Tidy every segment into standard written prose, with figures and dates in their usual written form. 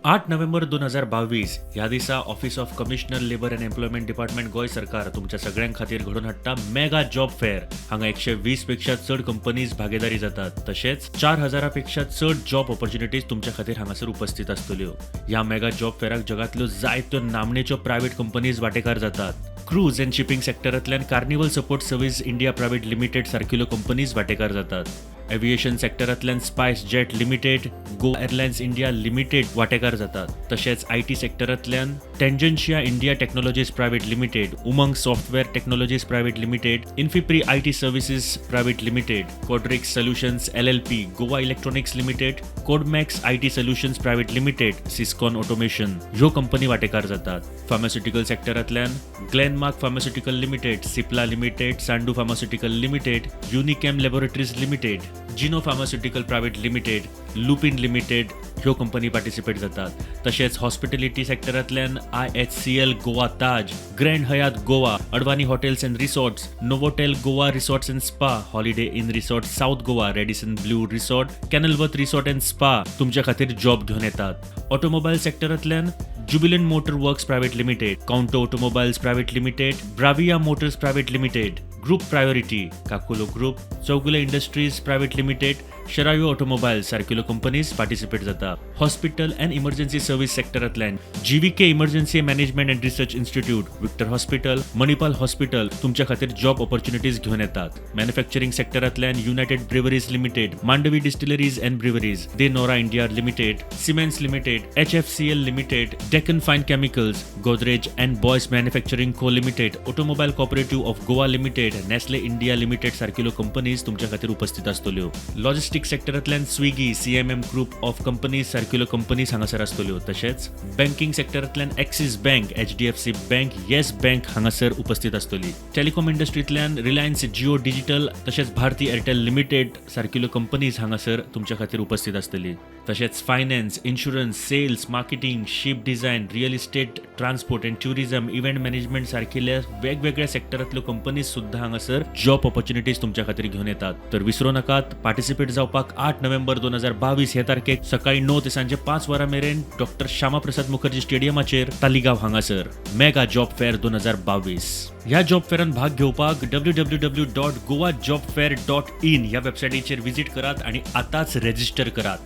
8 नोव्हेंबर 2022 ह्या दिसा Office of Commissioner, Labour and Employment Department, Goa सरकार तुमच्या सगळ्यां खातीर घडोवन हाडटा मेगा जॉब फेअर. हांगा 120 पेक्षा चड कंपनीज भागीदारी जातात, तशेंच 4000 पेक्षा चड जॉब ऑपॉर्च्युनिटीज तुमच्या खातीर हांगासर उपस्थित आसतल्यो. ह्या मेगा जॉब फेअराक जगांतल्यो जायत्यो नामनेच्यो प्रायव्हेट कंपनीज वांटेकार जातात. क्रूज अँड शिपिंग सेक्टरांतल्यान carnival support service India private limited सारकिल्यो कंपनीज वांटेकार जातात. एव्हिएशन सेक्टरांतल्यान spice jet limited, Goa airlines India limited वांटेकार जातात. तशेंच IT सेक्टरांतल्यान टेंजन्शिया India technologies private limited, Umang software technologies private limited, इन्फिप्री IT services private limited, कॉड्रिक्स solutions LLP, Goa electronics limited, Codemax IT solutions private limited, सिस्कॉन automation ह्यो कंपनी वांटेकार जातात. Pharmaceutical सेक्टरांतल्यान Glenmark pharmaceutical limited, Cipla limited, Sandu pharmaceutical limited, Unichem laboratories limited, Geno pharmaceutical private limited, Lupin limited ह्यो कंपनी participate जातात. तशेंच हॉस्पिटॅलिटी सेक्टरांतल्यान IHCL Goa Taj, grand Hyatt Goa, Advani hotels and resorts, Novotel Goa resorts and spa, holiday in resort south Goa, Radisson Blu resort, Kenilworth resort and spa तुमच्या खातीर job घेवन येतात. Automobile सेक्टरांतल्यान Jubilant motor works private limited, Counto automobiles private limited, Bravia Motors private limited, group priority, Kakulo group, Chougule industries private limited, Sharayu automobile सारकिल्यो कंपनीज पार्टिसिपेट जाता. Hospital and emergency service सेक्टरांतल्यान GVK emergency management and research institute, Victor hospital, Manipal hospital तुमच्या खातीर job opportunities घेवन येतात. Manufacturing सेक्टरांतल्यान United breweries limited, Mandovi distilleries and breweries, De Nora India limited, siemens limited, HFCL limited, Deccan fine chemicals, Godrej and boys manufacturing co limited, automobile cooperative of Goa limited, Nestle India limited सारकिल्यो कंपनीज तुमच्या खातीर उपस्थित आसतल्यो. Logistic सेक्टरांतल्यान Swiggy, CMM group of companies सारकिल्यो कंपनीज हांगासर आसतल्यो. तशेंच बँकिंग सेक्टरांतल्यान axis bank, HDFC bank, yes bank हांगासर उपस्थित आसतली. टेलिकॉम इंडस्ट्रींतल्यान रिलायन्स जिओ डिजिटल तशेंच भारती एअरटेल लिमिटेड सारकिल्यो कंपनीज हांगासर तुमच्या खातीर उपस्थित आसतली. तशेंच finance, insurance, sales, marketing, ship design, real estate, transport and tourism, event management सारकिल्ल्या वेगवेगळ्या सेक्टरांतल्यो कंपनीज सुद्दां हांगासर जॉब ऑपॉर्च्युनिटीज तुमच्या खातीर घेवन येतात. तर विसरू नाकात, पार्टिसिपेट जावपाक 8 नोव्हेंबर 2022 हे तारखेक सकाळी 9 ते सांजे 5 वरां मेरेन डॉक्टर श्यामा प्रसाद मुखर्जी स्टेडियमाचेर, तालिगांव हांगासर मेगा जॉब फेअर 2022. ह्या जॉब फेअरान भाग घेवपाक www.goajobfair.in ह्या वेबसायटीचेर विजीट करात आणि आतांच रेजिस्टर करात.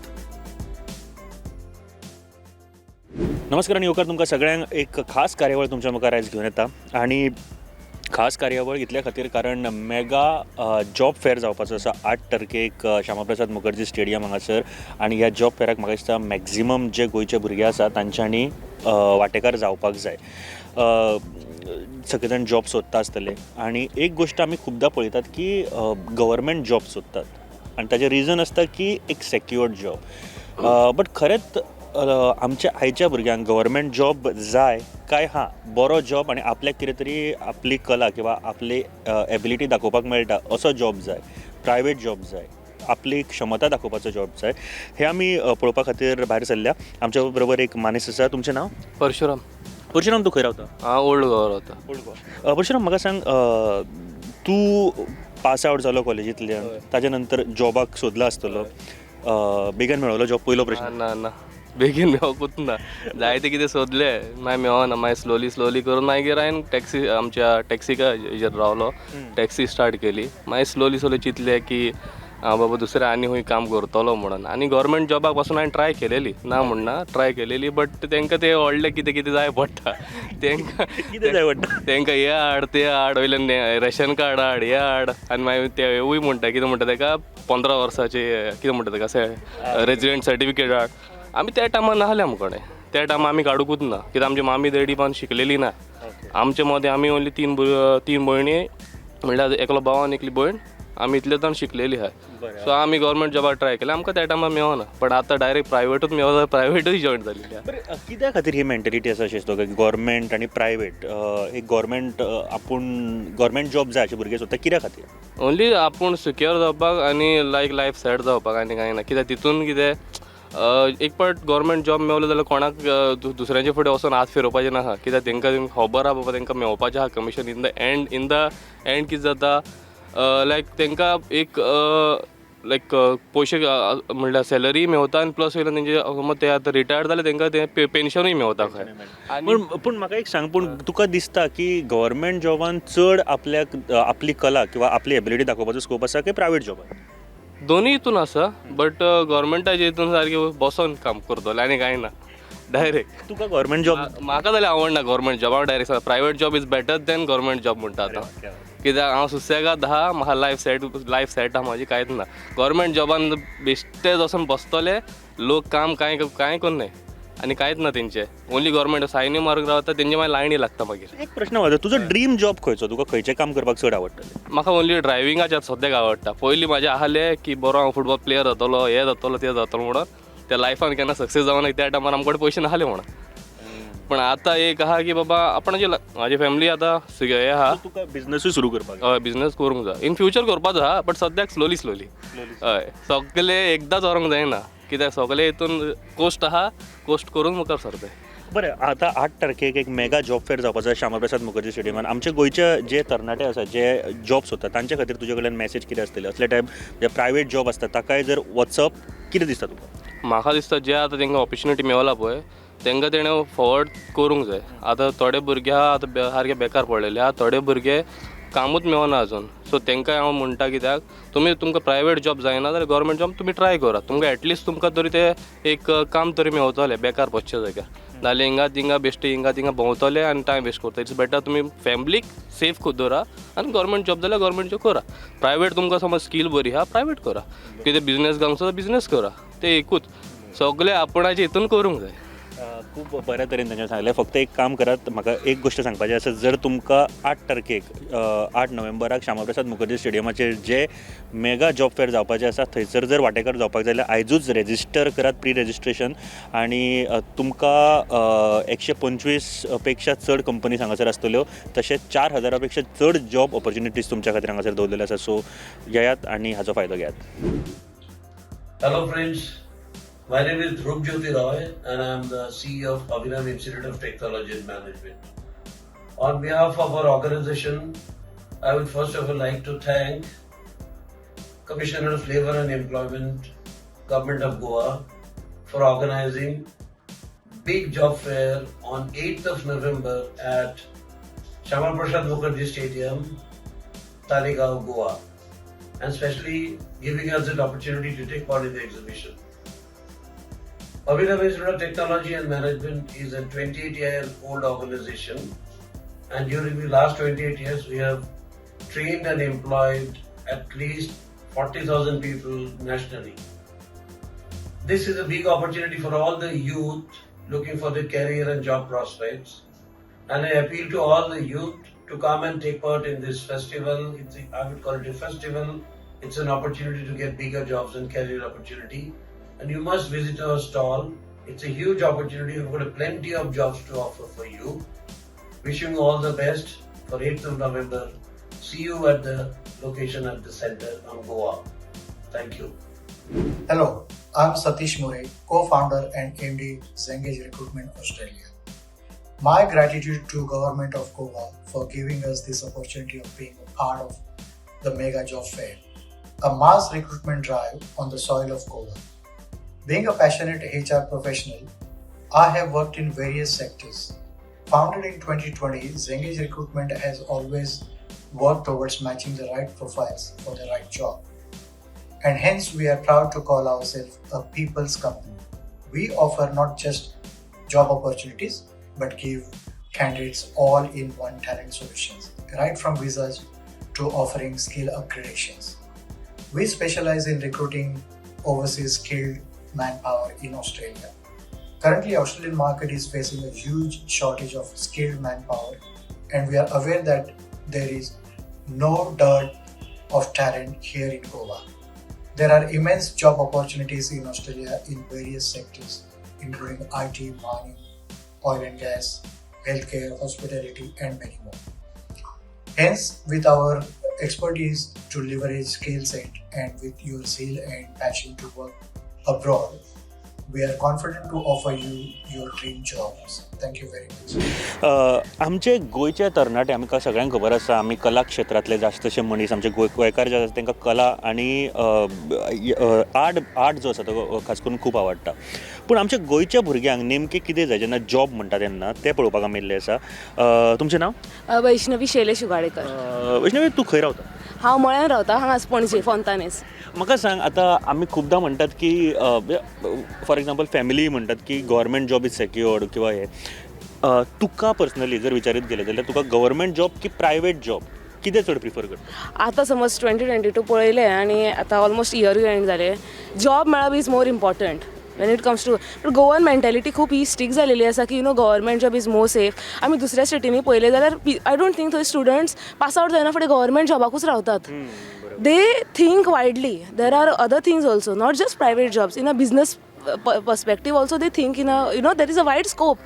नमस्कार आनी येवकार तुमकां सगळ्यांक. एक खास कार्यावळ तुमच्या मुखार आयज घेवन येता आनी खास कार्यावळ इतल्या खातीर कारण मेगा जॉब फेअर जावपाचो आसा 8 तारखेक श्यामाप्रसाद मुखर्जी स्टेडियम हांगासर. आनी ह्या जॉब फेअराक म्हाका दिसता मॅक्झिमम जे गोंयचे भुरगे आसा तांच्यांनी वांटेकार जावपाक जाय. सगळे जाण जॉब सोदता आसतले आनी एक गोश्ट आमी खुबदां पळयतात की गव्हर्मेंट जॉब सोदतात आनी ताजें रिजन आसता की एक सेक्युअर्ड जॉब. बट खरेंच आमच्या आयच्या भुरग्यांक गव्हर्मेंट जॉब जाय काय हां बरो जॉब आनी आपल्याक कितें तरी आपली कला किंवा आपली एबिलिटी दाखोवपाक मेळटा असो जॉब जाय, प्रायवेट जॉब जाय, आपली क्षमता दाखोवपाचो जॉब जाय, हें आमी पळोवपा खातीर भायर सरल्या. आमच्या बरोबर एक मानेस्त आसा. तुमचें नांव? परशुराम. परशुराम, तूं खंय रावता? हांव ओल्ड गोवा रावता. ओल्ड गोवा. परशुराम, म्हाका सांग, तूं पास आवट जालो कॉलेजींतल्यान, ताच्या नंतर जॉबाक सोदला आसतलो. बेगीन मेळवलो जॉब? पयलो प्रश्न. ना ना, बेगीन मेवोकूच ना. जायते कितें सोदलें, मागीर मेवना. मागीर स्लोली स्लोली करून मागीर हांवें टॅक्सी, आमच्या टॅक्सीका हेजेर रावलो, टॅक्सी स्टार्ट केली. मागीर स्लोली स्लोली चिंतलें की आं बाबा, दुसरें आनी खंय काम करतलो म्हणून. आनी गव्हर्मेंट जॉबाक पासून हांवें ट्राय केलेली, ना म्हणना, ट्राय केलेली, बट तांकां ते व्हडलें कितें कितें जाय पडटा तांकां. कितें जाय पडटा? तांकां हें हाड, तें हाड, वयल्यान रेशन कार्ड हाड, हें हाड. आनी मागीर ते हेवूय म्हणटा, कितें म्हणटा ताका, 15 वर्साचे, कितें म्हणटा ताका, रेजिडेंट सर्टिफिकेट हाड. आमी त्या टायमार नासले आमचे कडेन. त्या टायमार आमी काडुकूच ना, कित्याक आमची मामी डॅडी पण शिकलेली ना. आमचे मदें आमी ओन्ली तीन भयणी, म्हणल्यार एकलो भाव आनी एकली भयण, आमी इतले जाण शिकलेली आहाय. सो आमी गव्हर्मेंट जॉबाक ट्राय केलें, आमकां त्या टायमार मेवना. बट आतां डायरेक्ट प्रायवेटूच मेवता जाल्यार प्रायवेटूय जॉयन जालेली आहा. बरें, कित्या खातीर ही मेंटेलिटी आसा अशें दिसता की गव्हर्मेंट आनी प्रायवेट, एक गव्हर्मेंट, आपूण गव्हर्मेंट जॉब जाय अशें भुरगे सोदता, कित्या खातीर? ओनली आपूण सिक्योर जावपाक आनी लायक लायफ सेट जावपाक, आनी कांय ना. कित्याक तितून कितें, एक पाट गव्हर्मेंट जॉब मेवलो जाल्यार कोणाक दुसऱ्यांच्या फुडें वचोन हात फिरोवपाचें नाका. कित्याक तेंकां खबर आहा बाबा, तेंकां मेवपाचें आहा commission. In the end कितें जाता, लायक तेंकां एक लायक पयशे म्हणल्यार सॅलरी मेवता आनी प्लस वयल्यान तेंचे समज ते आतां रिटायर्ड जाले तेंकां तें पेन्शनूय मेवता खंय. आनी पूण पूण म्हाका एक सांग, पूण तुका दिसता की गव्हर्मेंट जॉबान चड आपल्याक आपली कला किंवा आपली एबिलिटी दाखोवपाचो स्कोप आसा की प्रायवेट जॉबान? दोनूय हितून आसा, बट गव्हर्मेंटाच्या हितून सारकें बसोन काम करतले आनी कांय ना डायरेक्ट. तुका गव्हर्मेंट जॉब? म्हाका जाल्यार आवडना गव्हर्मेंट जॉब. हांव डायरेक्ट सांगता, private job is better than government job म्हणटा आतां. कित्याक हांव सुसेगाद आहा, म्हाका लायफ सेट आहा म्हाजी, कांयच ना. गव्हर्मेंट जॉबान बेश्टेच वचोन बसतले लोक, काम कांय कांय करनाय आनी कांयच ना तेंचे. ओनली गव्हर्मेंट सायनी मारूंक रावता, तेंचे मागीर लायनी लागता मागीर. एक प्रश्न म्हाजो, तुजो ड्रीम जॉब खंयचो? तुका खंयचें काम करपाक चड आवडटलें? म्हाका ओनली ड्रायव्हिंगाचें सद्याक आवडटा. पयलीं म्हाजें आहलें की बरो हांव फुटबॉल प्लेयर जातलो, हें जातलो, तें जातलो म्हणून. त्या लायफान केन्ना सक्सेस जावना, त्या टायमार आमचे कडेन पयशे नासले म्हणून. पूण आतां एक आहा की बाबा आपणाची म्हाजी फॅमिली आतां हें आहा. तुका बिझनसूय सुरू करपाक जाय. हय, बिझनस करूंक जाय, इन फ्युचर करपाचो आहा, बट सद्याक स्लोली स्लोली. हय, सगळे एकदांच व्हरूंक जायना, कित्याक सगळे हितून कोस्ट आहा, कोस्ट करून मुखार सरताय. बरें, आतां 8 तारखेक एक मेगा जॉब फेअर जावपाचो आसा श्यामा प्रसाद मुखर्जी स्टेडियमान. आमचे गोंयचे जे तरणाटे आसा, जे जॉब सोदता, तांचे खातीर तुजे कडल्यान मॅसेज कितें आसतली? असले टायप जे प्रायवेट जॉब आसता ताकाय जर वचप, कितें दिसता तुका? म्हाका दिसता जे आतां तेंकां ऑपॉर्च्युनिटी मेवला पळय, तेंकां तेणें फॉवर्ड करूंक जाय. आतां थोडे भुरगे आहा आतां सारके बेकार पडलेले आहा, थोडे भुरगे कामूच मेवना अजून. सो तेंकां हांव म्हणटा, कित्याक तुमी तुमकां प्रायवेट जॉब जायना जाल्यार गव्हर्मेंट जॉब तुमी ट्राय करात. तुमकां एटलिस्ट तुमकां तरी ते एक काम तरी मेवतलें, बेकार बसच्या जाग्यार. नाल्यार हिंगा थिंगा बेश्टे हिंगा थिंगा भोंवतले आनी टायम वेस्ट करता. It's better तुमी फॅमिलीक सेफ दवरा आनी गव्हर्मेंट जॉब जाल्यार गव्हर्मेंट जॉब करा. प्रायवेट तुमकां समज स्कील बरी आहा, प्रायवेट करा. कितें बिजनेस घालूंक जाल्यार बिजनेस करा. ते एकूच सगळें आपणाचे हितून करूंक जाय. खूब बऱ्या तरेन तांच्यानी सांगलें. फक्त एक काम करात, म्हाका एक गोश्ट सांगपाची आसा. जर तुमकां 8 तारखेक, 8 नोव्हेंबराक श्यामाप्रसाद मुखर्जी स्टेडियमाचेर जे मेगा जॉब फेअर जावपाचें आसा, थंयसर जर वांटेकार जावपाक जाय जाल्यार आयजूच रेजिस्टर करात, प्री रेजिस्ट्रेशन, आनी तुमकां 125 पेक्षा चड कंपनीज हांगासर आसतल्यो, तशेंच 4000 पेक्षा चड जॉब ऑपॉर्च्युनिटीज तुमच्या खातीर हांगासर दवरलेल्यो आसा. सो येयात आनी हाचो फायदो घेयात. Hello friends, my name is Dhruv Jyoti Roy and I am the CEO of Abhinam Institute of Technology and Management. On behalf of our organization, I would first of all like to thank Commissioner of Labor and Employment, Government of Goa, for organizing big job fair on 8th of November at Shama Prasad Mukherjee Stadium, Taleigao, Goa, and especially giving us the opportunity to take part in the exhibition. Abhinav Institute of Technology and Management is a 28-year-old organization, and during the last 28 years, we have trained and employed at least 40,000 people nationally. This is a big opportunity for all the youth looking for their career and job prospects. And I appeal to all the youth to come and take part in this festival. I would call it a festival. It's an opportunity to get bigger jobs and career opportunity. And you must visit our stall. It's a huge opportunity. We've got a plenty of jobs to offer for you. Wishing you all the best for 8th of November. See you at the location at the center on Goa. Thank you. Hello, I'm Satish More, co-founder and MD Zengage Recruitment Australia. My gratitude to Government of Goa for giving us this opportunity of being a part of the Mega Job Fair, a mass recruitment drive on the soil of Goa. Being a passionate HR professional, I have worked in various sectors. Founded in 2020, Zengage Recruitment has always worked towards matching the right profiles for the right job, and hence we are proud to call ourselves a people's company. We offer not just job opportunities but give candidates all in one talent solutions, right from visas to offering skill upgradations. We specialize in recruiting overseas skilled manpower in Australia. Currently, Australian market is facing a huge shortage of skilled manpower, and we are aware that there is no dearth of talent here in Goa. There are immense job opportunities in Australia in various sectors, including IT, mining, oil and gas, healthcare, hospitality, and many more. Hence, with our expertise to leverage skill set and with your zeal and passion to work abroad, We are confident to offer you your dream jobs. Thank you very much. आमचे गोंयचे तरणाटे, आमकां सगळ्यांक खबर आसा, आमी कला क्षेत्रांतले जास्तशे मनीस, आमचे गोंयकार जे आसा तांकां कला आनी आर्ट जो आसा तो खास करून खूब आवडटा. पूण आमच्या गोंयच्या भुरग्यांक नेमकें कितें जाय जेन्ना जॉब म्हणटा तेन्ना, तें पळोवपाक आमी येयल्ले आसा. तुमचें नांव? वैष्णवी शैलेश उगाळेकर. वैष्णवी, तूं खंय रावता? हांव मळ्यान रावता, हांगाच पणजे फोंतानेस. म्हाका सांग, आतां आमी खुबदां म्हणटात की, फॉर एग्जाम्पल, फॅमिली म्हणटात की गव्हर्मेंट जॉब is secured किंवा हे. तुका पर्सनली जर विचारीत गेलें जाल्यार तुका गव्हर्मेंट जॉब की प्रायवेट जॉब, कितें चड प्रिफर करता? आतां समज 2022 पळयलें आनी आतां ऑलमोस्ट इयरूय एंड जालें, जॉब मेळप is more important when it comes to, but Goan mentality खूब ही स्टीक जालेली आसा की government job is more safe. आमी दुसऱ्या स्टेटींनी पळयलें जाल्यार I don't think थंय स्टुडंट्स पास आवट जायना फुडें गव्हर्मेंट जॉबाकूच रावतात. They think widely. There are other things also, not just private jobs. In a business perspective also they think in a there is a wide scope.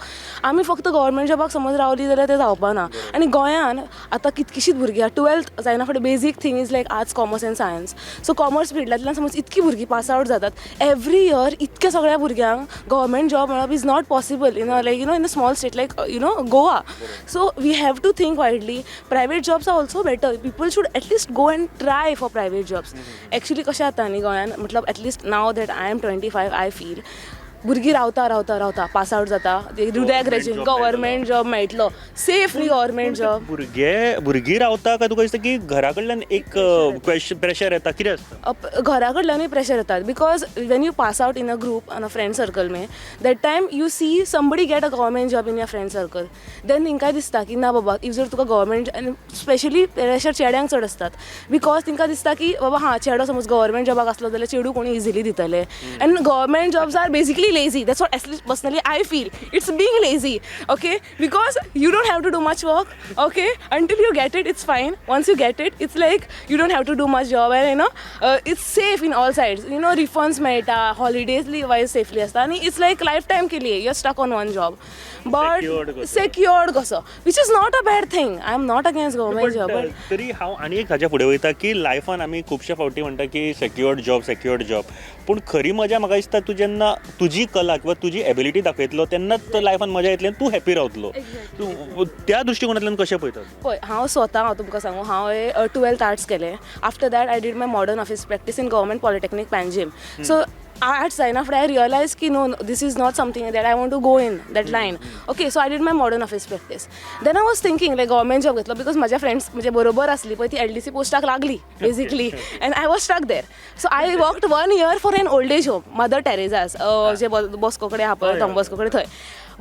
आमी फक्त government जॉबाक समज रावली जाल्यार तें जावपा ना. आनी गोंयान आतां कितकीशींच भुरगीं टुवेल्थ जायना फुडें, basic thing is like arts, commerce and science, so commerce फिल्डांतल्यान समज इतकीं भुरगीं पास आवट जातात एवरी इयर. इतक्या सगळ्या भुरग्यांक गव्हर्मेंट जॉब मेळप is not possible in a like in a small state like Goa. So we have to think widely. Private jobs are also better. People should at least go and try for private jobs. Actually कशें जाता न्ही गोंयान, मतलब at least now that I am 25, I feel भुरगीं रावता रावता रावता, pass out जाता, do their graduation, government job मेळटलो, सेफ न्ही गव्हर्मेंट जॉब. भुरगीं रावता काय तुका दिसता की घरा कडल्यान एक क्वेश्चन प्रेशर येता, कितें आसता? घरा कडल्यानूय प्रेशर येतात, because when you pass out in a group, in a friend circle may, that time you see somebody get a government job in your friend circle, then तांकांय दिसता की ना बाबा, if जर तुका गव्हर्मेंट, आनी स्पेशली प्रेशर चेड्यांक चड आसतात, because तांकां दिसता की बाबा हां, चेडो समज गव्हर्मेंट जॉबाक आसलो जाल्यार चेडूं कोणी इजिली दितले, and government jobs are basically lazy. That's what at least personally I feel. It's being lazy, okay, because you don't have to do much work, okay? Until you get it, it's fine. Once you get it, it's like you don't have to do much job, and it's safe in all sides. Refunds मेळटा, holidays wise safely आसता, आनी it's like lifetime K लिए you're stuck on one job, but Secured कसो. Secured कसो, which is not a bad thing. I am not against government job, but तरी हांव आनी एक हाज्या फुडें वयता की लायफान आमी खुबशे फावटी म्हणटा की सेक्युअर्ड जॉब, सेक्युअर्ड जॉब, पूण खरी मजा म्हाका दिसता तूं जेन्ना तुजी कला किंवा तुजी एबिलिटी दाखयतलो तेन्नाच लायफान मजा येतली आनी तूं हॅपी रावतलो. तूं त्या दृश्टिकोनांतल्यान कशें पळयता? पळय, हांव स्वता, हांव तुमकां सांगू, हांवें टुवेल्थ आर्ट्स केलें. After that I did my modern office practice in Government Polytechnic, Panjim. So arts जायना फुडें I realise की no, this is not something that I want to go in that line, okay? So I did my modern office practice. Then I was thinking like government job घेतलो, because म्हाज्या friends म्हजे बरोबर आसली पळय, ती LDC पोस्टाक लागली basically, and I was stuck there. So I worked one year for an old age home, Mother Teresa's, J Bosco कडेन आहा पळय, डॉन बॉस्को कडेन, थंय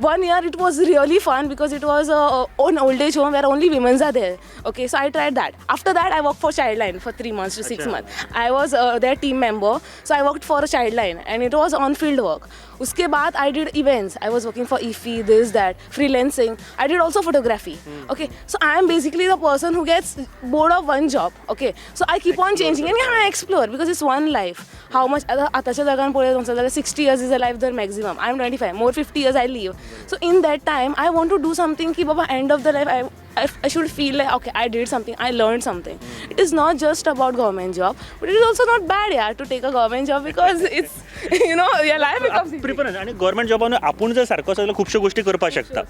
one year. It was really fun because it was an old age home where only women are there, okay? So I tried that. After that, I worked for Childline for 3 months to 6 months. I was their team member, so I worked for a Childline and it was on field work. उसके बाद I did events. I was working for IFFI, this, that, freelancing. I did also photography, okay? So I am basically the person who gets bored of one job, okay? So I keep on changing and I explore because it's one life. How much आता आताच्या जगान पळयत वचत जाल्यार 60 years is a life there maximum. I am 25, more 50 years I live. So in that time I want to do something की बाबा, end of the life I should feel like, okay, I did something, I learned something. It is not just about government job, but it is also not bad, yeah, to take a government job because it's your life becomes easy. Preference आनी government जॉबान आपूण जर सारको आसा जाल्यार खुबश्यो गोश्टी करपाक शकता.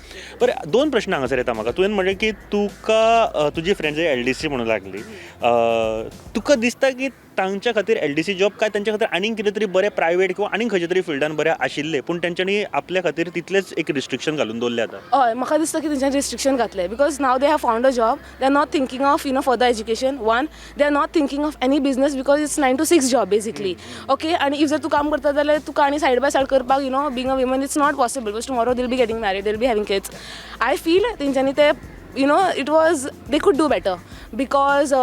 बरें, दोन प्रश्न हांगासर येता म्हाका. तुवें म्हणलें की तुका तुजी फ्रेंड जे एलडीसी म्हणून लागली, तुका दिसता की तांच्या खातीर एलडीसी जॉब काय तांच्या खातीर आनीक कितें तरी बरें प्रायवेट किंवा आनीक खंयच्या तरी फिल्डान बरें आशिल्लें, पूण तेंच्यांनी आपल्या खातीर तितलेंच एक रिस्ट्रिक्शन घालून दवरलें आतां? हय, म्हाका दिसता की तेंच्यांनी रिस्ट्रिक्शन घातलें because now they have found a job, they are not thinking of further education. One, they are not thinking of any business because it's 9 to 6 job basically, okay? आनी if जर तूं काम करता जाल्यार तुका आनी सायड बाय सायड करपाक, being a woman, it's not possible because tomorrow they'll be getting married, they'll be having kids. I feel तेंच्यांनी ते it was they could do better because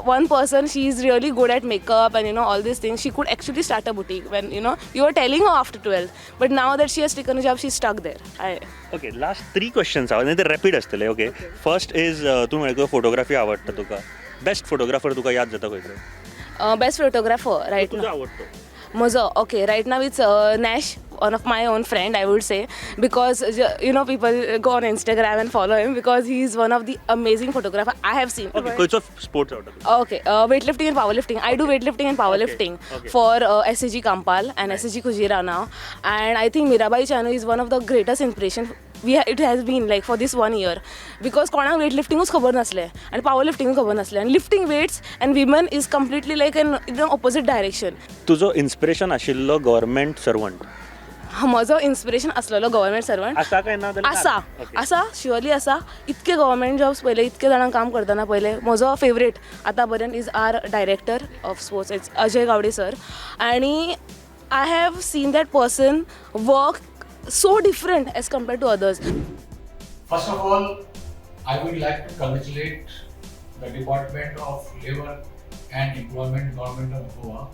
one person, she is really good at makeup and all these things. She could actually start a boutique when you were telling her after 12th, but now that she has taken a job, she's stuck there. I okay, last three questions आहा, ते rapid आसतले. Okay, first is, तूं म्हणलें तुका photography आवडटा. तुका best photographer तुका याद जाता खंयचो? Best photographer right तुजो आवडतो. म्हजो, okay, right now it's Nash. one of my own friend I would say, because you know people go on Instagram and follow him because he is one of the amazing photographer I have seen. Okay, खंयचो sports आवडटा तुका? Okay, weightlifting and powerlifting. I do weightlifting and powerlifting for SAG Kampal and SAG Kujira now, and I think Mirabai Chanu is one of the greatest inspiration it has been like for this one year, because कोणाक वेटलिफ्टिंगूच खबर नासलें आनी power लिफ्टिंगूय खबर नासलें, आनी lifting weights and women is completely like an in opposite direction. तुजो inspiration आशिल्लो government servant? म्हजो इन्स्पिरेशन आसलेलो गव्हर्मेंट सर्वंट. आसा काय ना जाल्यार? आसा. आसा, शुअरली आसा. इतके गव्हर्मेंट जॉब्स पळयले, इतके जाणांक काम करतना पळयले. म्हजो फेवरेट आतां पर्यंत is our director of sports, it's Ajay Gawde sir. आनी I have seen that person work so different as compared to others. First of all, I would like to congratulate the Department of Labour and Employment, Government of Goa,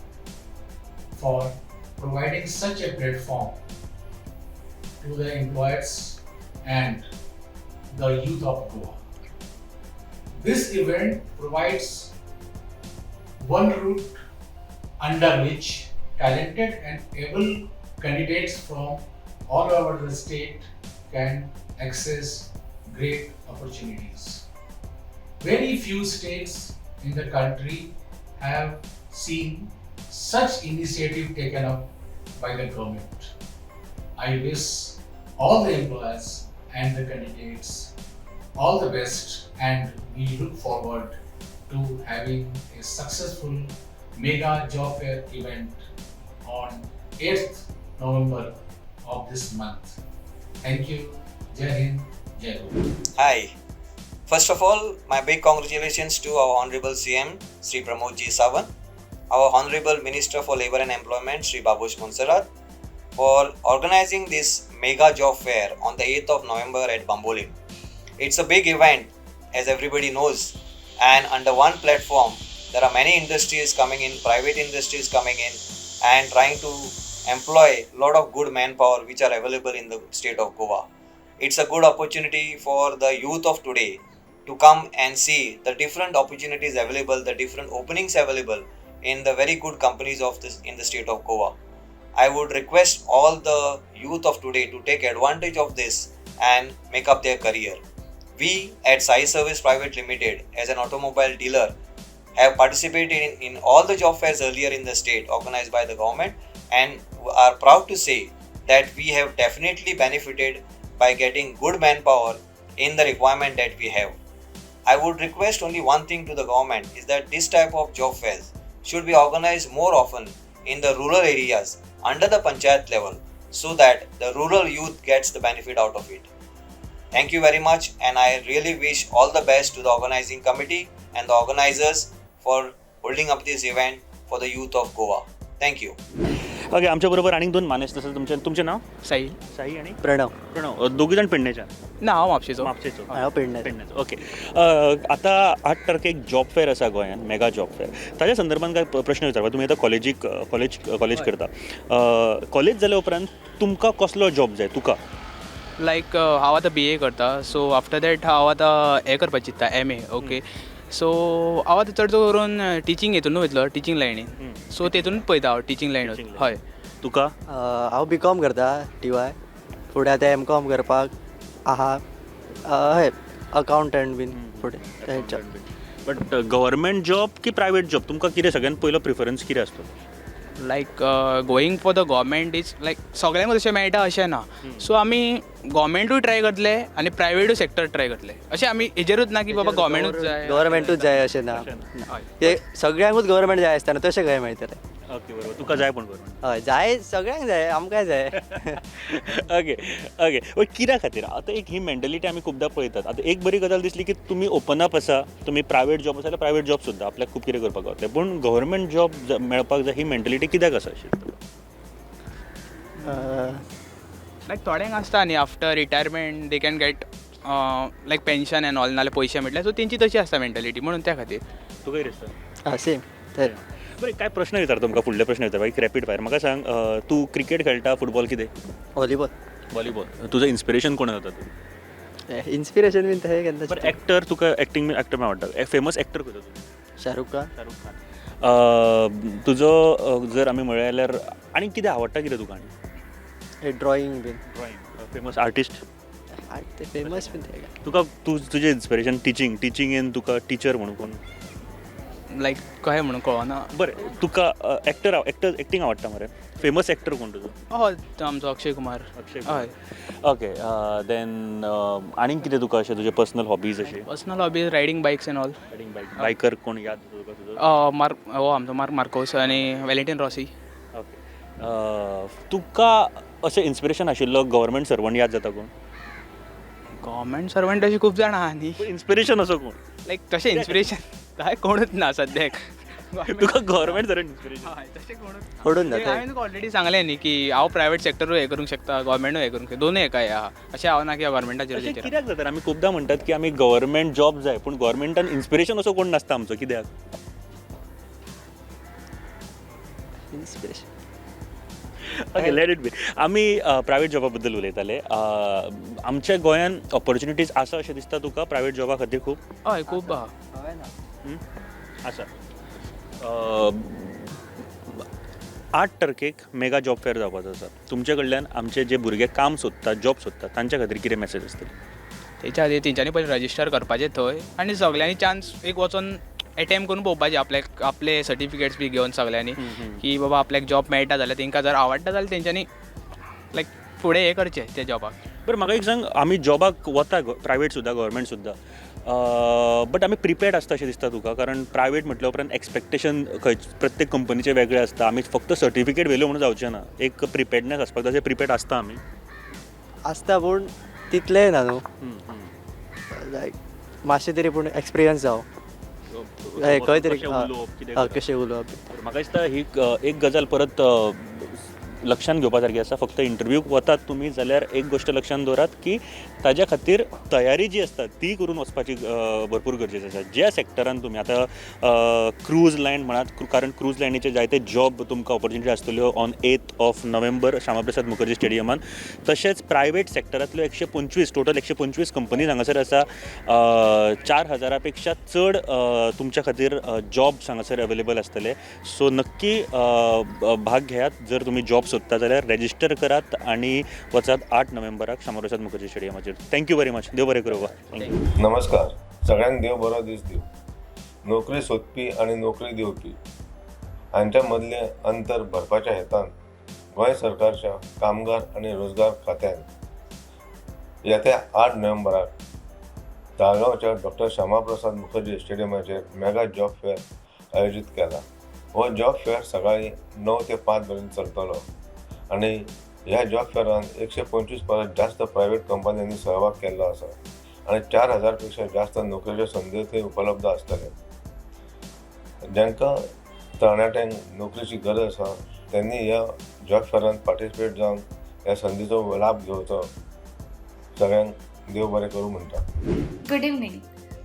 for providing such a platform to the employers and the youth of Goa. This event provides one route under which talented and able candidates from all over the state can access great opportunities. Very few states in the country have seen such initiative taken up by the government. I wish all the employers and the candidates all the best, and we look forward to having a successful mega job fair event on 8th November of this month. Thank you. Jai Hind, Jai Goa. Hi. First of all, my big congratulations to our Honorable CM, Shri Pramod G. Sawant, our Honorable Minister for Labour and Employment, Shri Babush Monserrat, for organizing this mega job fair on the 8th of November at Bambolim. It's a big event, as everybody knows, and under one platform, there are many industries coming in, private industries coming in, and trying to employ a lot of good manpower which are available in the state of Goa. It's a good opportunity for the youth of today to come and see the different opportunities available, the different openings available in the very good companies of this in the state of Goa. I would request all the youth of today to take advantage of this and make up their career. We at Sai Service Private Limited, as an automobile dealer, have participated in all the job fairs earlier in the state organized by the government, and are proud to say that we have definitely benefited by getting good manpower in the requirement that we have. I would request only one thing to the government is that this type of job fairs should be organized more often in the rural areas under the panchayat level, so that the rural youth gets the benefit out of it. Thank you very much, and I really wish all the best to the organizing committee and the organizers for holding up this event for the youth of Goa. Thank you. Okay, आमच्या बरोबर आनीक दोन मानेस्त आसात. तुमचें तुमचें नाव? साहिल. साई आणि प्रणव. प्रणव. दोगी जाण पेडणेच्यान? ना, हांव म्हापशेचो. म्हापशेचो. हांव पेडण्याचो. पेडण्याचो, ओके. आतां 8 तारखेक जॉब फेअर आसा गोंयांत, मेगा जॉब फेअर. ताच्या संदर्भात काय प्रश्न विचारपा. तुमी आतां कॉलेजीक कॉलेज कॉलेज करता. कॉलेज जाल्या उपरांत तुमकां कसलो जॉब जाय तुका? लायक हांव आतां बी ए करता, सो आफ्टर that हांव आतां हें करपाक चिंत्ता, एम ए. ओके, सो हांव आतां चड करून टिचींग हितूनूच वयतलो, टिचींग लायनीन. सो तेतूनच पळयता हांव, टिचींग लायनूच, हय. तुका? हांव बी कॉम करता टीवाय. फुडें आतां एम कॉम करपाक आहा. हय, अकावंटंट बीन फुडें. बट गव्हर्मेंट जॉब की प्रायवेट जॉब, तुमकां कितें सगळ्यात पयलो प्रिफरन्स कितें आसतलो? Like going for the government is like सगळ्यांकूच अशें मेळटा अशें ना. सो आमी गव्हर्मेंटूय ट्राय करतले आनी प्रायवेटूय सेक्टर ट्राय करतले. अशें आमी हेजेरूच ना की बाबा गव्हर्मेंटूच जाय. गव्हर्मेंटूच जाय अशें ना. ते सगळ्यांकूच गव्हर्मेंट जाय आसता न्हू, तशें खंय मेळटलें? ओके, बरोबर. तुका जाय पूण गव्हर्मेंट? हय, जाय, सगळ्यांक जाय, आमकांय जाय. ओके ओके, बट कित्या खातीर आतां एक ही मेंटलिटी आमी खुबदां पळयतात. आतां एक बरी गजाल दिसली की तुमी ओपन अप आसा. तुमी प्रायवेट जॉब आसा जाल्यार प्रायवेट जॉब सुद्दां आपल्याक खूब कितें करपाक गावतलें, पूण गव्हर्मेंट जॉब मेळपाक जाय ही मेंटलिटी कित्याक आसा अशी? लायक थोड्यांक आसता न्ही, after retirement they can get like pension and all, नाल्यार पयशे मेळटले. सो तेंची तशी आसता मेंटलिटी, म्हणून त्या खातीर. तुका कितें दिसता? आं, सेम तर. बरें, काय प्रश्न विचारता तुमकां, फुडले प्रश्न विचारता, एक रॅपीड फायर. म्हाका सांग, तूं क्रिकेट खेळटा, फुटबॉल, कितें? व्हॉलीबॉल. व्हॉलीबॉल. तुजो इन्स्पिरेशन कोण जाता तूं? इन्स्पिरेशन बीन तशें केन्ना. बरें, एक्टर, तुका एक्टींग बीन एक्टर आवडटा, फेमस एक्टर खंयचो तुजो? शाहरुख खान. शाहरुख खान. तुजो जर आमी म्हळें जाल्यार आनी कितें आवडटा, कितें तुका आनी? हे ड्रॉइंग बीन. ड्रॉइंग. Famous artist? ते फेमस बीन ते काय. तुका तुजें इन्स्पिरेशन टिचींग, टिचींगेन तुका टिचर म्हणून कोण? लायक कशें म्हणून कळना. बरें, तुका एक्टर एक्टर एक्टींग आवडटा मरे? फेमस एक्टर कोण तुजो? हय, तो आमचो अक्षय कुमार. अक्षय. हय. ओके, देन आनीक कितें तुका अशें तुजे पर्सनल हॉबीज अशें? Personal hobbies, riding bikes and all. Riding bike. Biker कोण याद तुका तुजो? मार्क, हो आमचो मार्क मार्कोस आनी वॅलेंटीन रॉसी. ओके, तुका अशें इन्स्पिरेशन आशिल्लो गव्हर्मेंट सर्वंट याद जाता कोण? गव्हर्मेंट सर्वंट अशें खूब जाणां आहा न्ही. इन्स्पिरेशन असो कोण? लायक तशें इन्स्पिरेशन काय कोणूच ना सद्याक. तुका गव्हर्मेंट सर्वंट इन्स्पिरेशन? हय, तशें कोणूच ना. पडून जाता. हांवें तुका ऑलरेडी सांगलें न्ही की हांव प्रायवेट सेक्टरूय हें करूंक शकता, गव्हर्मेंटूय हें करूंक शकता, दोनूय हेका हें आहा. अशें हांव ना की गव्हर्मेंटाचेर. अशें कित्याक जाता रे? आमी खुबदां म्हणटात की आमी गव्हर्मेंट जॉब जाय, पूण गव्हर्मेंटान इन्स्पिरेशन असो कोण नासता आमचो. कित्याक? Inspiration. Okay, let it be. आमी प्रायवेट जॉबा बद्दल उलयताले. आमच्या गोंयान ऑपॉर्च्युनिटीज आसा अशें दिसता तुका प्रायवेट जॉबा खातीर खूब? हय, खूब आहा. हय ना. आसा. 8 तारखेक मेगा जॉब फेअर जावपाचो आसा. तुमचे कडल्यान आमचे जे भुरगे काम सोदतात, जॉब सोदतात, तांच्या खातीर कितें मॅसेज आसतली? तेच्या खातीर तेंच्यांनी पयलीं रजिस्टर करपाचें थंय आनी सगल्यांनी चान्स एक वचोन एटेम्प करून पळोवपाचें आपल्याक, आपले सर्टिफिकेट्स बी घेवन सगल्यांनी, की बाबा आपल्याक जॉब मेळटा जाल्यार, तेंकां जर आवडटा जाल्यार तेंच्यांनी लायक फुडें हें करचें त्या जॉबाक. बरें, म्हाका एक सांग, आमी जॉबाक वता, प्रायवेट सुद्दां, गव्हर्मेंट सुद्दां, बट आमी प्रिपेर्ड आसता अशें दिसता तुका? कारण प्रायवेट म्हटल्या उपरांत एक्सपेक्टेशन खंय प्रत्येक कंपनीचें वेगळें आसता. आमी फक्त सर्टिफिकेट व्हेल्यो म्हणून जावचें ना, एक प्रिपेर्डनेस आसपाक जाय. प्रिपेर्ड आसता आमी? आसता, पूण तितलेंय ना न्हू. लायक मातशें तरी पूण एक्सपिरियन्स जावं, हय, खंय तरी. कशें उलोवप, कितें हय, करप. कशें उलोवप. म्हाका दिसता ही एक गजाल परत लक्षांत घेवपा सारकी आसा. फक्त इंटरव्यूक वतात तुमी जाल्यार एक गोश्ट लक्षांत दवरात की ताज्या खातीर तयारी जी आसता ती करून वचपाची भरपूर गरजेची आसा. ज्या सेक्टरान तुमी आतां क्रूज लायन म्हणात, कारण क्रूज लायनीचे जायते जॉब तुमकां ऑपॉर्च्युनिटी आसतल्यो on 8th of November Shyama Prasad Mukherjee स्टेडियमान. तशेंच प्रायवेट सेक्टरांतल्यो 125, टोटल 125 कंपनीज हांगासर आसा. 4000 पेक्षा चड तुमच्या खातीर जॉब्स हांगासर अवेलेबल आसतले. सो नक्की भाग घेयात. जर तुमी जॉब सोदता जाल्यार रेजिस्टर करात आनी वचात 8 नोव्हेंबराक Shyama Prasad Mukherjee स्टेडियमाचेर. Thank you very much. देव बरें करूं बाबा. Thank you. नमस्कार, सगळ्यांक देव बरो दीस दिवं. नोकरी सोदपी आनी नोकरी दिवपी हांच्या मदलें अंतर भरपाच्या हेतान गोंय सरकारच्या कामगार आनी रोजगार खात्यान येत्या 8 नोव्हेंबराक ताळगांवच्या डॉक्टर श्यामाप्रसाद मुखर्जी स्टेडियमाचेर मेगा जॉब फेअर आयोजीत केला. हो जॉब फेअर सकाळीं 9 ते 5 मेरेन चलतलो आनी ह्या जॉब फेअरान 125 परस जास्त प्रायव्हेट कंपन्यांनी सहभाग केल्लो आसा आनी 4000 पेक्षा जास्त नोकरेच्यो संदी थंय उपलब्ध आसतले. जांकां तरणाट्यांक नोकरेची गरज आसा त्यांनी ह्या जॉब फेअरान पार्टिसिपेट जावन ह्या संदीचो लाभ घेवचो. सगळ्यांक देव बरें करूं म्हणटा. Good evening.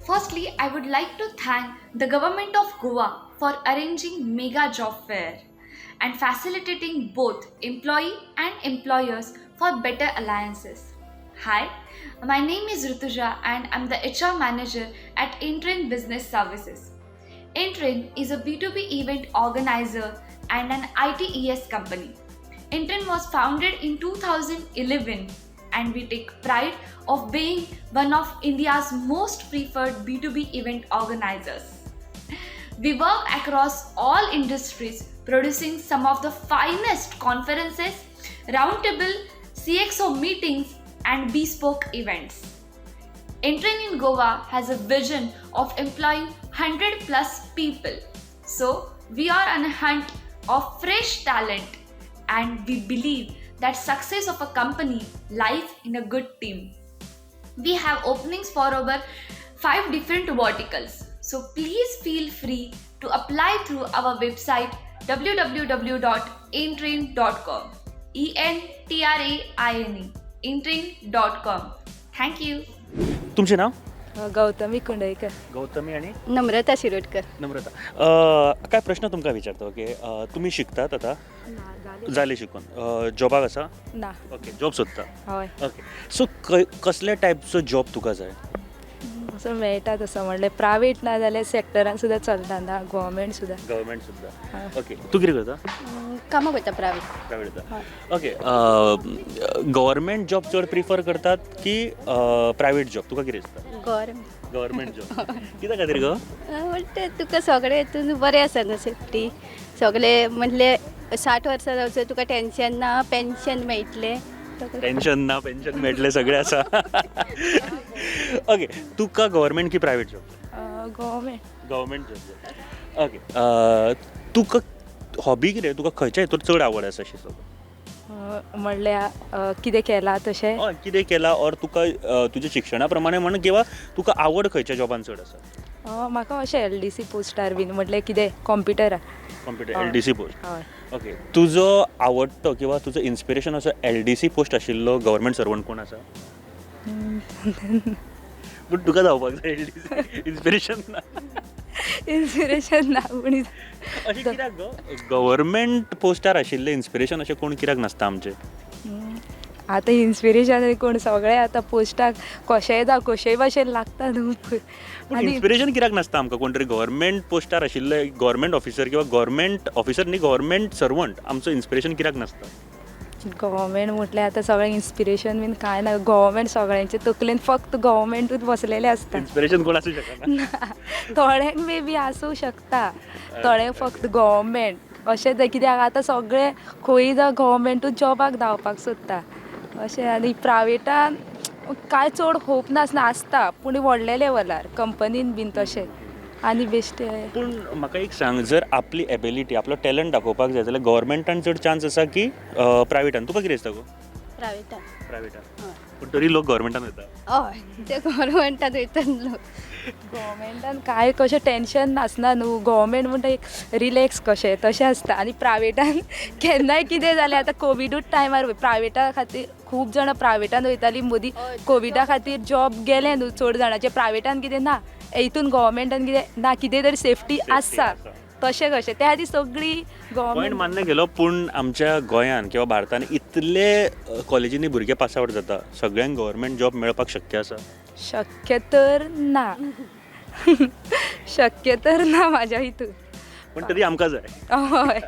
Firstly, I would like to thank the government of Goa for arranging Mega Job Fair and facilitating both employee and employers for better alliances. Hi, my name is Rutuja and I'm the HR manager at Entrain Business Services. Entrain is a B2B event organizer and an ITES company. Entrain was founded in 2011 and we take pride of being one of India's most preferred B2B event organizers. We work across all industries, producing some of the finest conferences, roundtable, CXO meetings, and bespoke events. Entrain in Goa has a vision of employing 100 plus people. So, we are on a hunt of fresh talent and we believe that success of a company lies in a good team. We have openings for over 5 different verticals. So please feel free to apply through our website www.entrain.com. E N T R A I N E, entrain.com. Thank you. तुमचें नाव? गौतमी कुंडयकर. गौतमी आणि? नम्रता शिरोडकर. नम्रता. काय प्रश्न तुमकां विचारता. Okay, तुमी शिकतात आतां? जालें शिकून? जॉबाक आसा? ना. ओके, जॉब सोदता? हय. ओके, सो कसल्या टायपचो जॉब तुका जाय? हांगासर मेळटा तसो म्हणल्यार प्रायवेट ना जाल्यार सेक्टरान सुद्दां चलता ना गव्हर्मेंट सुद्दां. गव्हर्मेंट सुद्दां. ओके, तूं कितें करता? कामां करता प्रायवेट. प्रायवेट करता. ओके, गव्हर्मेंट जॉब चड प्रिफर करतात की प्रायवेट जॉब? तुका कितें दिसता? गव्हर्मेंट. गव्हर्मेंट जॉब कित्या खातीर गो? म्हणटा तुका सगळें हितून बरें आसा न्हू, सेफ्टी सगळे, म्हणले 60 वर्सां जावचो तुका टेंशन ना, पेन्शन मेळटलें. टेंशन ना, पेन्शन मेळटलें, सगळें आसा. ओके, तुका गव्हर्मेंट की private job? Government. Government job. Okay, तुका हॉबी कितें? तुका खंयच्या हितूर चड आवड आसा अशी सगळं? म्हणल्यार कितें केलां तशें? हय, कितें केलां ऑर तुका तुज्या शिक्षणा प्रमाणे म्हण किंवा तुका आवड खंयच्या जॉबान चड आसा? म्हाका अशें एलडीसी पोस्टार बीन, म्हटल्यार कितें कॉम्प्युटरार. Computer, LDC post. हय. ओके, तुजो आवडटो किंवा तुजो इन्स्पिरेशन असो एलडीसी पोस्ट आशिल्लो गव्हर्मेंट सर्वंट कोण आसा? पूण तुका जावपाक जाय एलडीसी, इन्स्पिरेशन ना. इन्स्पिरेशन ना पूण अशें कित्याक गो? गव्हर्मेंट पोस्टार आशिल्लें इन्स्पिरेशन अशें कोण कित्याक नासता आमचें? आतां इन्स्पिरेशन कोण सगळे आतां पोस्टाक कशेंय जावं कशेंय भाशेन लागता न्हू. पूण इन्स्पिरेशन कित्याक नासता आमकां कोण तरी गव्हर्मेंट पोस्टार आशिल्ले गव्हर्मेंट ऑफिसर किंवा गव्हर्मेंट ऑफिसर न्ही गव्हर्मेंट सर्वंट आमचो इन्स्पिरेशन कित्याक नासता? गव्हर्मेंट म्हटल्यार आतां सगळें इन्स्पिरेशन बीन कांय ना, गव्हर्मेंट सगळ्यांचे तकलेन फक्त गव्हर्मेंटूच बसलेलें आसता. इन्स्पिरेशन कोण आसूं शकना? थोड्यांक मे बी आसूं शकता, थोड्यांक फक्त गव्हर्मेंट अशें कित्याक आतां सगळे खंय जावं गव्हर्मेंटूच जॉबाक धांवपाक सोदता अशें. आनी प्रायवेटान कांय चड होप नासना, आसता पूण व्हडल्या लेवलार कंपनीन बीन तशें आनी बेश्टे. पूण म्हाका एक सांग, जर आपली एबिलिटी आपलो टॅलंट दाखोवपाक जाय जाल्यार गव्हर्मेंटान चड चान्स आसा की प्रायवेटान? तुका कितें दिसता गो? प्रायवेटान. प्रायवेटान, पूण तरी लोक गव्हर्मेंटान वयता. हय, ते गव्हर्मेंटान वयता लोक. गव्हर्मेंटान कांय कशें टेंशन नासना न्हू, गव्हर्मेंट म्हणटा एक रिलॅक्स कशें तशें आसता. आनी प्रायवेटान केन्नाय कितें जालें, आतां कोविडूच टायमार प्रायवेटा खातीर खूब जाणां प्रायवेटान वयतालीं, मदीं कोविडा खातीर जॉब गेलें न्हू चड जाणांचें. प्रायवेटान कितें ना, हितून गव्हर्मेंटान कितें ना, कितें तरी सेफ्टी आसा तशें कशें त्या खातीर सगळीं पॉयंट मान्य केलो. पूण आमच्या गोंयान किंवा भारतान इतले कॉलेजींनी भुरगे पास आवट जाता, सगळ्यांक गव्हर्मेंट जॉब मेळपाक शक्य आसा? शक्य तर ना, शक्य तर ना म्हाज्या हितून, पूण तरी आमकां जाय. हय,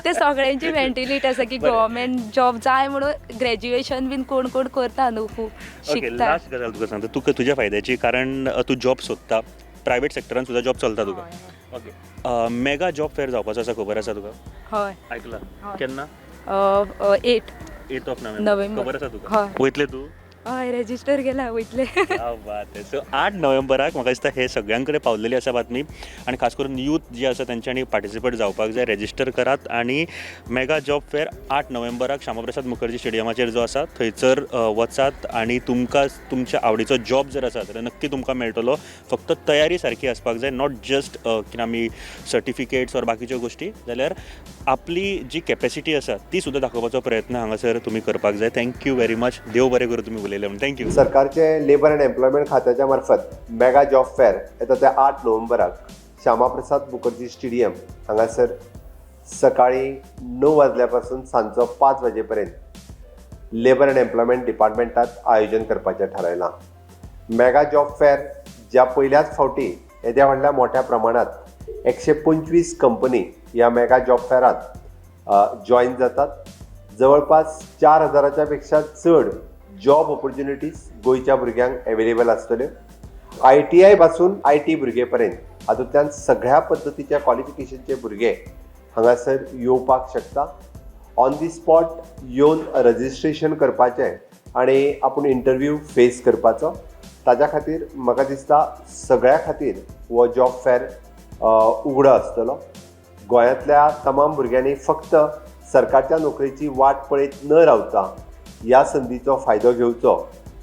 ते सगळ्यांची मेंटेलिटी आसा की गव्हर्मेंट जॉब जाय म्हणून ग्रॅज्युएशन बीन कोण कोण करता न्हू, खूब शिकता. लास्ट गजाल तुका सांगता, तुका तुज्या फायद्याची, कारण तूं जॉब सोदता, प्रायवेट सेक्टरान सुद्दां जॉब चलता तुका. ओके, मेगा जॉब फेअर जावपाचो आसा, खबर आसा तुका? हय. आयकलां? केन्ना? 8 नोव्हेंबर. खबर आसा तुका? वयतलें तूं? हय, रेजिस्टर केला, वयतले. सो 8 नोव्हेंबराक म्हाका दिसता हे सगळ्यां कडेन पावलेली आसा बातमी, आनी खास करून यूथ जे आसा तेंच्यांनी पार्टिसिपेट जावपाक जाय. रेजिस्टर करात आनी मेगा जॉब फेअर 8 नोव्हेंबराक श्यामाप्रसाद मुखर्जी स्टेडियमाचेर जो आसा थंयसर वचात आनी तुमकां तुमच्या आवडीचो जॉब जर आसा जाल्यार नक्की तुमकां मेळटलो. फक्त तयारी सारकी आसपाक जाय, not just की आमी सर्टिफिकेट्स ऑर बाकीच्यो गोश्टी, जाल्यार आपली जी कॅपेसिटी आसा ती सुद्दां दाखोवपाचो प्रयत्न हांगासर तुमी करपाक जाय. Thank you very much, देव बरें करूं तुमी उलयले म्हणून. Thank you. सरकारचे लेबर अँड एम्प्लॉयमेंट खात्याच्या मार्फत मेगा जॉब फेअर येता त्या 8 नोव्हेंबराक श्यामाप्रसाद मुखर्जी स्टेडियम हांगासर सकाळी 9 वाजल्या पासून सांजचो 5 वाजे पर्यंत लेबर अँड एम्प्लॉयमेंट डिपार्टमेंटात आयोजन करपाचें थारायलां. मेगा जॉब फेअर ज्या पयल्याच फावटी येद्या व्हडल्या मोठ्या प्रमाणांत 125 कंपनी ह्या मेगा जॉब फेअरात जॉईन जातात. जवळपास 4000 पेक्षा चड जॉब ऑपॉर्च्युनिटीज गोंयच्या भुरग्यांक एवेलेबल आसतल्यो. ITI पासून IT भुरगे पर्यंत हातूंतल्यान सगळ्या पद्दतीच्या क्वॉलिफिकेशनचे भुरगे हांगासर येवपाक शकता. ऑन the spot येवन रजिस्ट्रेशन करपाचें आनी आपूण इंटरव्यू फेस करपाचो. ताज्या खातीर म्हाका दिसता सगळ्या खातीर हो जॉब फेअर उगडो आसतलो. गोंयांतल्या तमाम भुरग्यांनी फक्त सरकारच्या नोकरेची वाट पळयत न रावता ह्या संदीचो फायदो घेवचो.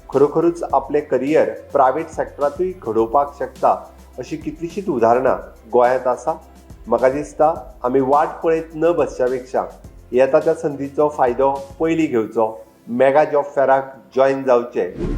खरोखरूच आपलें करियर प्रायवेट सेक्टरांतूय घडोवपाक शकता अशी कितलीशींच उदाहरणां गोंयांत आसा. म्हाका दिसता आमी वाट पळयत न बसच्या पेक्षा येता त्या संदीचो फायदो पयलीं घेवचो, मेगा जॉब फेअराक जॉयन जावचें.